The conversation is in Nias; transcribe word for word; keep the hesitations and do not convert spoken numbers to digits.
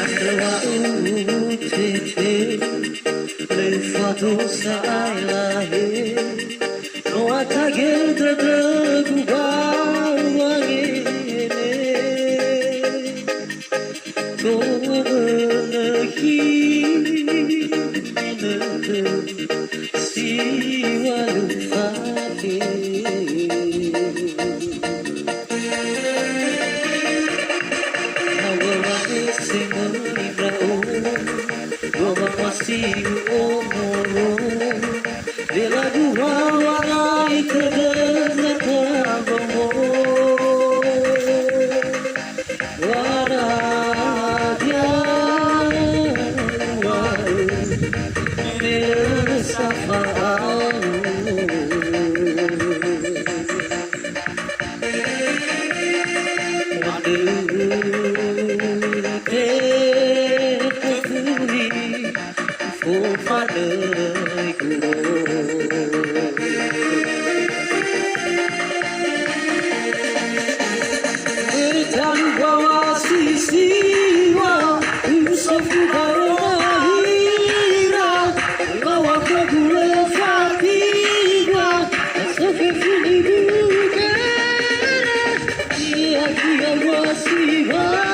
Andrö wa utete, lö fado sa'ae lahe, no atagel dödögu ba u'angele. To'ö lö hinõtö si u'alu fate. Hawa'ö semöli ndra'o, dua wamasi u'omoro, welagu wawarai tödö na tabongo. Waradia, wa'ö, me lö safa'au. Andrö tefuli fofanöigu. Ötalu bawa sisiwa, usofu bawa hira, bawa kagule fatiwa, asofe fini buke, ia kia wasiwa.